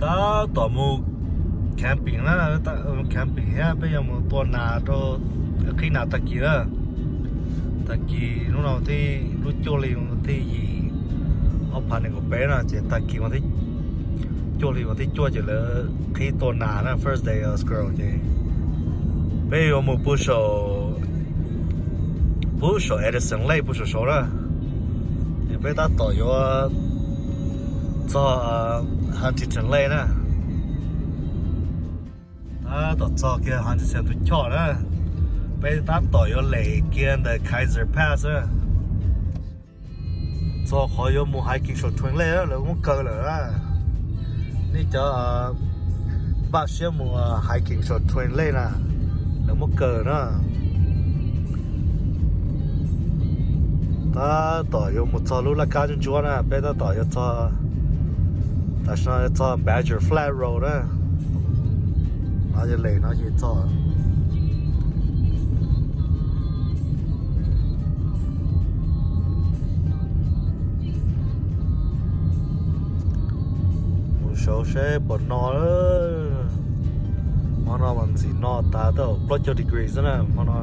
Tab tom mus camping na, camping thiab peb yuav mus tua nas rau, qhib nas tag kis na. Tag kis hnub no thiaj, lub cuaj hli thiaj yim ob phav nees nkaum peb na, ces tag kis cuaj hli vas thiaj cuaj ces lawv qhib tua nas na, first day of school ces peb yuav mus puag saum, puag saum Edison Lake puag saum saud na. Ces peb tab tom yuav txog Huntington Lake na. Tab tom txog kiag Huntington tus choj na. Peb tab tom yuav lem kiag ntawm Kaiser Pass na. Txog qhov yuav mus hiking saum Twin Lake lawv muab kaw lawm na. Nej cov npaj siab mus hiking saum Twin Lake na, lawv muab kaw na. Tab tom yuav mus txog lub laj kab ntsuab ntsuab na, peb tab tom yuav txog, tam sim no yuav txog Badger Flat Road na. No yog lem no ces txog. Mus saud seb puas no. Hmo no mas ntxim no tas tau plaub caug degree xwb na hmo no.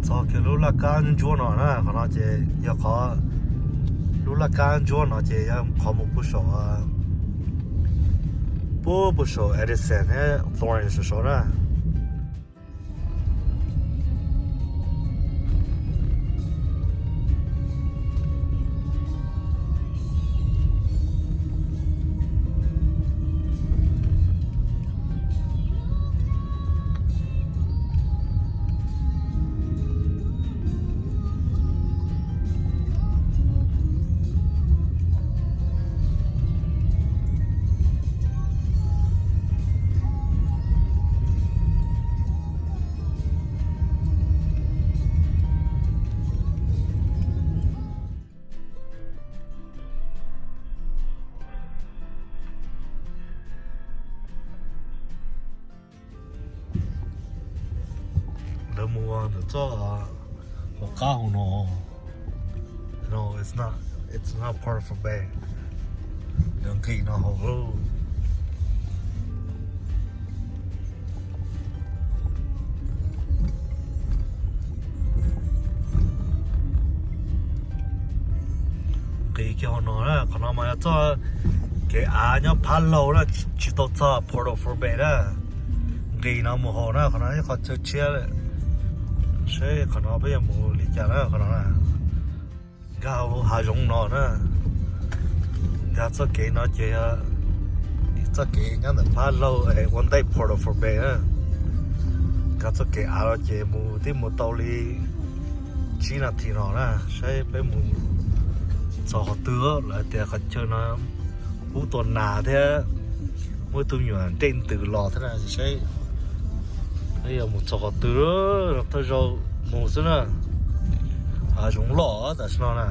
Txog kiag lub laj kab ntsuab no na, qhov no ces yog qhov, lub laj kab ntsuab no ces yog qhov mus puag saum, puag puag saum Edison thiab Thornton saud na. Lawv mus ua ntawm txoj hauv qab hauv no. No, it's not, it's not part of a bay. Lawv nqis no hauv. Nqis kiag hauv no na, qhov no mas yog txoj kev av nyob phab laug na, tsis tau txog Port Orford Bay na. Nqis no mus hauv na, qhov no ib qhov chaw tshiab. Seb qhov no peb yuav mus li cas na, qhov no na. Nkag hauv hav zoov no na. Nkag txoj kev no ces txoj kev nyob ntawm phab laug ua ntej Port Orford Bay na. Nkag txoj kev av no ces mus twb mus tau li tsib nas this no na, saib peb mus txog qhov twg. Lawv tias qhov chaw no pub tua nas thiab muaj ib tug me nyuam nplej ntws los thiab na, saib peb yuav mus txog qhov twg. Thawj zaug mus xwb na, hav zoov loj tam sim no na.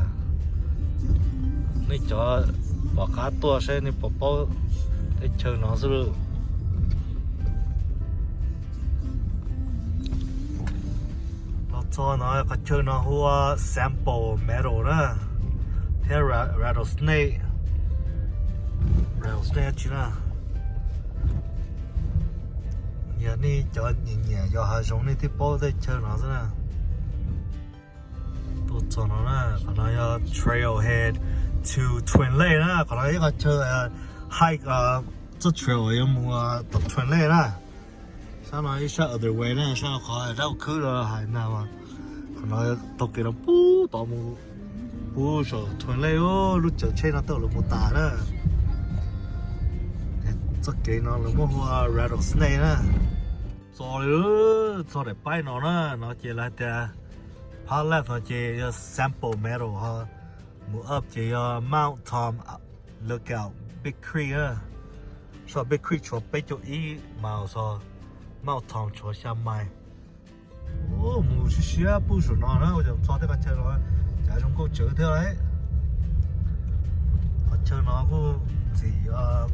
Nej cov pom qab tuaj saib nej puas paub teb chaws no xwb lauj. Los txog no qhov chaw no hu ua Sample Meadow na, thiab Rattlesnake, Rattlesnake tsi na. Yog nej cov nyiam nyiam yos hav zoov nej thiaj paub teb chaws no xwb na. Tuaj txog no na, qhov no yog Trailhead to Twin Lake na, qhov no ib qho chaw hike, txoj trail yuav mus tom Twin Lake na. Sab no ib sab other way na, sab no qhov dab khwb no hais ntag mas. Qhov no taug kev no pub tod mus, pub saum Twin Lake, lub cawv tsheb no twb los mus tas na. Txoj kev no lawv muab hu ua Rattlesnake na. Txog li, txog daim paib no na, no ces lawv hais tias phab left no ces yog Sample Meadow ho, mus up ces yog Mount Tom Lookout Big Creek na. Soj Big Creek tshuav peb caug ib miles ho, Mount Tom tshuav xya miles. Mus siab siab pub saum no na, ua cas txog tej qhov chaw no cas zoo nkauj tsawv thiab lauj. Qhov chaw no kuj ntxim,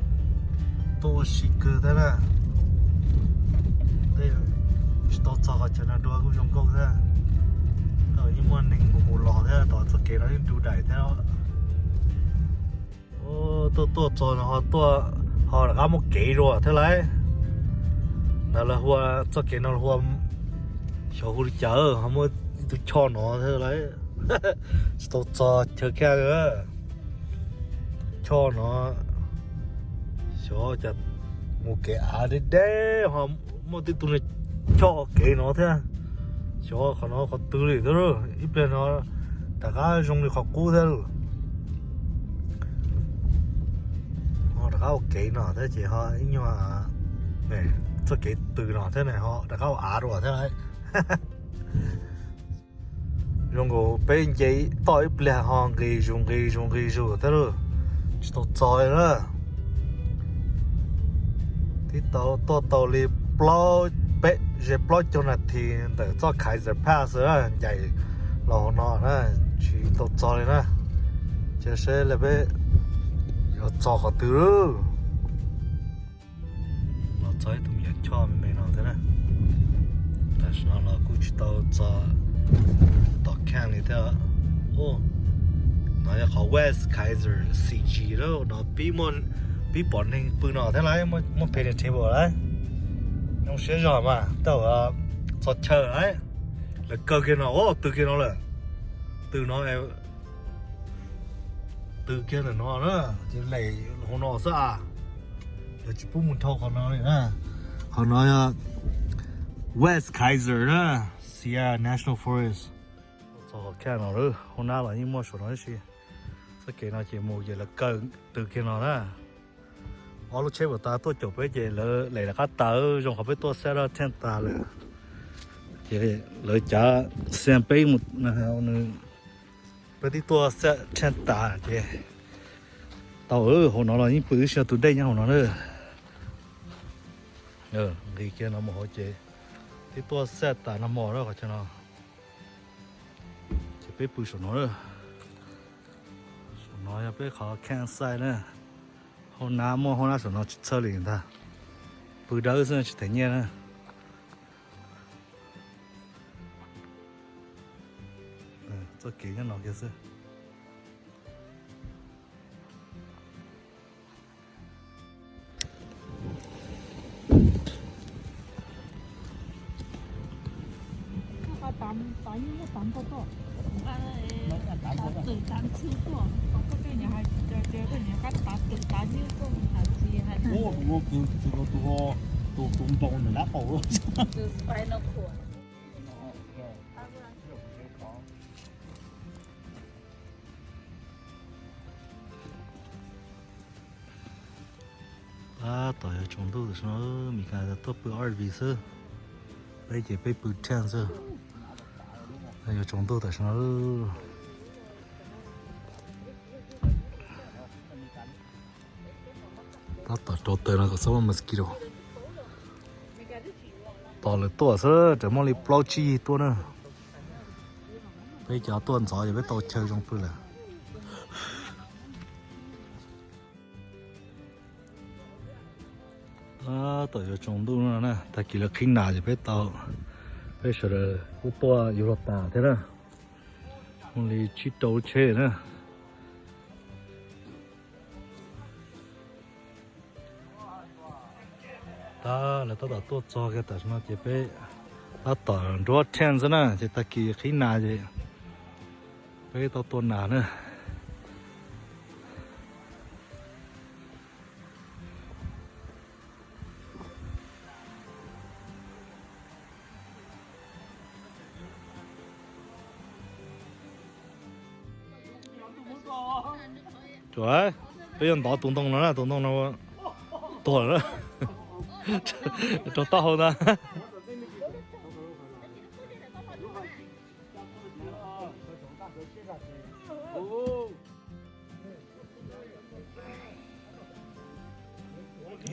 Ua si kawg thiab na. Tsis tau txog qhov chaw no dua kuj zoo nkauj thiab. Tau yeej muaj neeg mus mus los thiab, tau txoj kev no yeej du daim thiab. Tuaj tuaj txog no ho tuaj, ho rov qab muaj kev dua thiab lauj. Ntawd lawv hu ua, txoj kev no hu ua, xyov hu li cas ho muaj ib tug choj no thiab lauj. Tsis tau txog chaw kiag li. Choj no xyov cas mus kev av deb deb ho muaj tib tug choj kev no thiab. Xyov qhov no qhov twg li thiab, ib pliag no rov qab zoo li qhov qub thiab lauj. Ho rov qab ua kev no thiab ces ho ib nyuag txoj kev tws no thiab ne ho rov qab ua av dua thiab lauj. Zoo nkaus peb nce toj ib pliag ho nqis zus nqis zus nqis zus thiab lauj. Tsis tau txog li na. Twb tau tuaj tau li plaub, peb, ze plaub caug nas this ntawm txoj Kaiser Pass na, ncaim los hauv no na, tsis tau txog li na. Cia seb lawv peb yuav txog qhov twg lauj. Los txog ib tug me nyuam choj me me no thiab na. Tam sim no los kuj tsis tau txog tom khaj li thiab. No yog qhov West Kaiser C G lawm no, pib pom neeg pw no thiab lauj, muaj pem table lauj. Zoo siab zog mas tau txog chaw lauj. Lawv kaw kiag no, tws kiag no lawm. Tws no, tws kiag ntawm no na, ces lem hauv no xwb a. Lawv tsis pub mus dhau qhov no li na. Qhov no yog West Kaiser na, Sierra National Forest. Txog qhov khaj no lawm, hauv nab los yeej muaj saum no tib si. Txoj kev no ces mus ces lawv kaw tws kiag no na. Ob lub tsheb puas tas tuaj caum peb ces lawv lem lawv qab tas, zoo qhov peb tuaj set up tent tas lawm. Ces lawv cav xiab peb mus, nws, peb twb tuaj set up tent tas ces tau, hauv no los yeej pw ib si tus dej nyob hauv no na. Nqis kiag no mus hauv ces twb tuaj set up tas nag hmo lawm qhov chaw no. Ces peb pw saum no na. Saum no yog peb qhov campsite na. Hauv nab muaj hauv nab saum no tsis txhawj li ntag. Pw dawb xwb tsis them nyiaj na. Txoj kev nyob no kiag xwb. Tab tom yuav tsaus ntuj tam sim no, Meskas tuaj pw R V xwb, peb ces peb pw tent xwb. Yuav tsaus ntuj tam sim no. Tab tom rau taws no kom txhob muaj mosquito. Tos lawv tuaj xwb, raws muaj li plaub tsib yig tuaj na. Peb cov tuaj ntxov ces peb tau chaw zoo pw lawm. Tab tom yuav tsaus ntuj no na, tag kis lawv qhib nas ces peb tau, peb sawv daws kuj tuaj yuav luag tas thiab na. Muaj li tsib rau lub tsheb na. Tab lawv tab tom tuaj txog kiag tam sim no ces peb tab tom nruab tent xwb na, ces tag kis qhib nas ces peb tau tua nas na. Peb yuav ntov tus ntoo no na, tus ntoo no tuag lawm na. Rau taub hau ntag.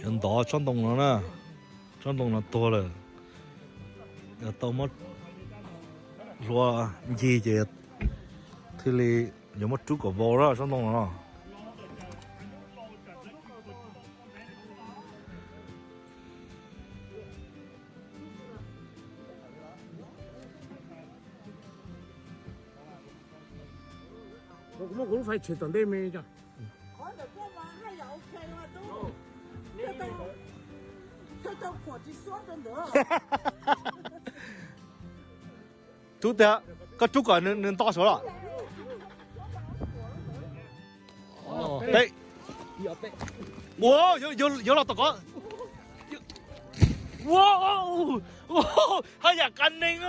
Yuav ntov tsob ntoo no na, tsob ntoo no tuag lawm. Yog tau muab hlua ncig ces thiaj li yuav muab rub kom vau na tsob ntoo no. Kuv muab kuv lub fais tshem tom ntej me cov. Rub tiag, koj rub kom nws nto saud los. Ua, yuav los tom ko. Ua, haj yam qias neeg,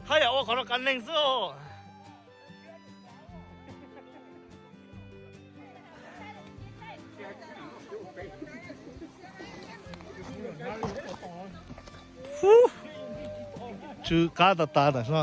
haj yam ua qhov no qias neeg xwb. Tsw qab tas tas tam no.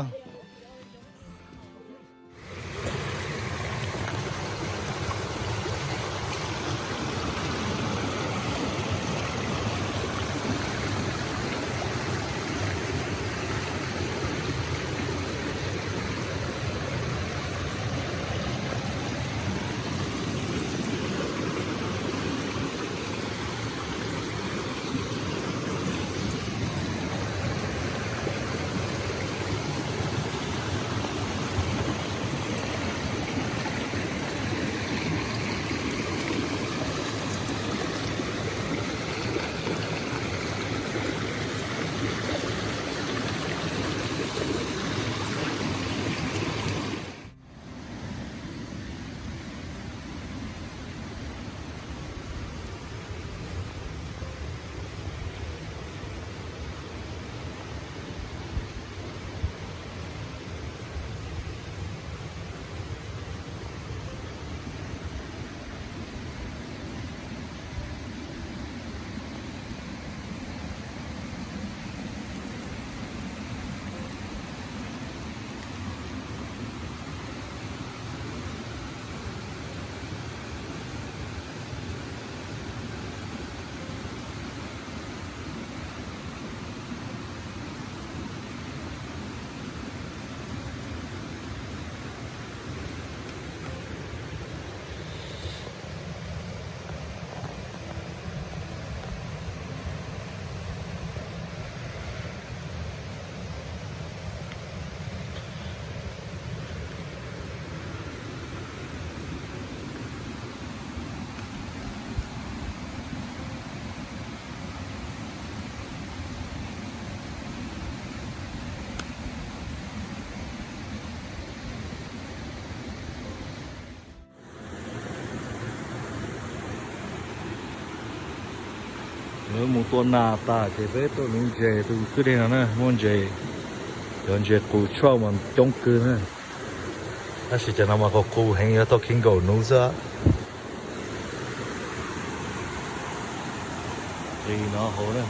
Mus tua nas tas ces peb tuaj nuv ntses rau kwj deg no na, muaj ntses, cov ntses qus tshuaj mas coob kawg na. Tab sis cov no mas qus qus heev, yuav tau khi nkaum nuv xwb. Qis no hauv na.